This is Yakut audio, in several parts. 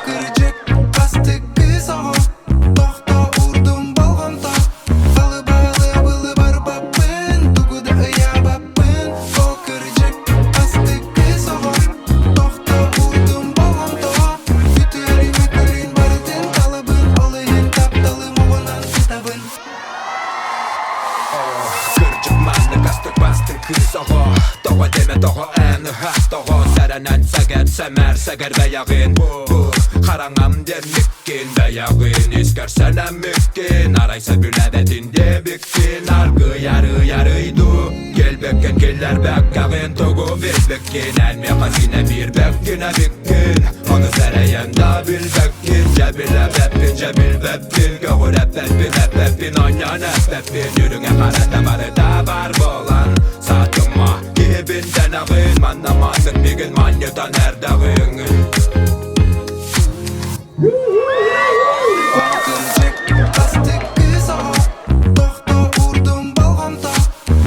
Кырдьык, бастакы соҕус, тохто уурдум болҕомто, Балыбалы барбаппын, тугу да ыйаабаппын. О кырдьык, бастакы соҕус, тохто уурдум болҕомто, Үтүөрү-мүкүрүн барытын талабын, ол иһин тапталым оҕунан сытабын. Кырдьык маннык астык бастыҥ кыыс оҕо Тоҕо диэмэ тоҕо эн ыһаас тоҕо Сэрэнэн сэгэр сэмээр сэгэр бэйэҕин Бу хараҥам диэммиккин бэйэҕин Искэр сэнэммиккин Арай сөбүлээбэтин диэбиккин Аргыый арый арый дуу Кэлбэккин киллэрбэккэҕин Тугу билбиккин Эн миэхэ синэ биэрбэккин эбиккин Ону сэрэйэн да билбэккин Дьэ билэбэппин дьэ билбэппин Көҕүрэппэппин эппэппин оонньоон эппэппин Үрүҥэ харата барыта баар буолан Саатыма киһибин дэнэҕин Манна маннык мигин манньытан эрдэҕиҥ Кырдьык, бастакы соҕус, тохто уурдум болҕомто,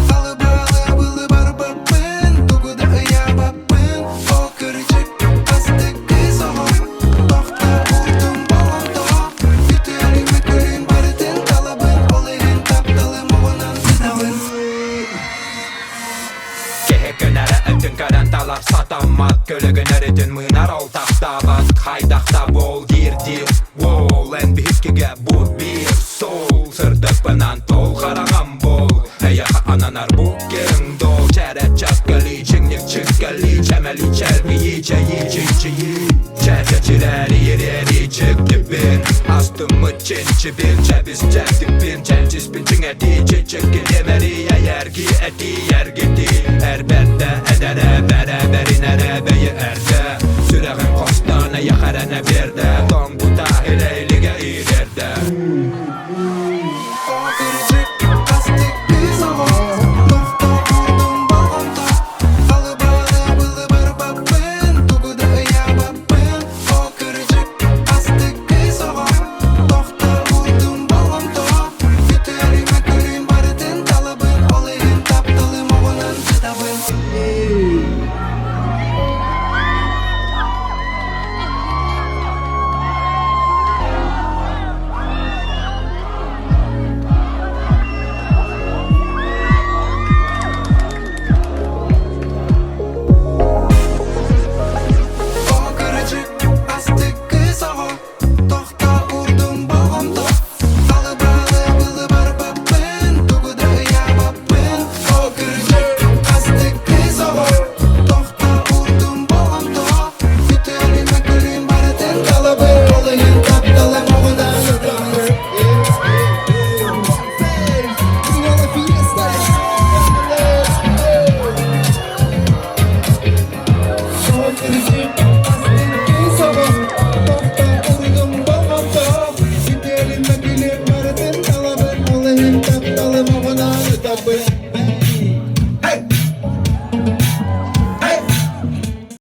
Халыбалы барбаппын, тугу да ыйаабаппын. О кырдьык, бастакы соҕус, тохто уурдум болҕомто, Үтүөрү-мүкүрүн барытын талабын, ол иһин тапталым оҕунан сытабын. Киһи көнөрө өттүн көрөн талар сатаммат Көлөгүн өрүтүн мыынар ол тахтаабат Хайдах да буол диир диир Уол эн биһиккигэ бу биир суол Сырдыкпынан тол хараҥам буол Эйэхэ ананар бу киэҥ дол Чэрэ чэккэли чиҥник чиккэли Чэмэли чэлгийи чэйи чинчийи Чэчэчирэри ириэри чиктибин Астыммыт чинчибин Чэбис чэбдикпин Чэнчиспин чиҥэтии Чичикки диэмэри Эйэрги этии эргитии.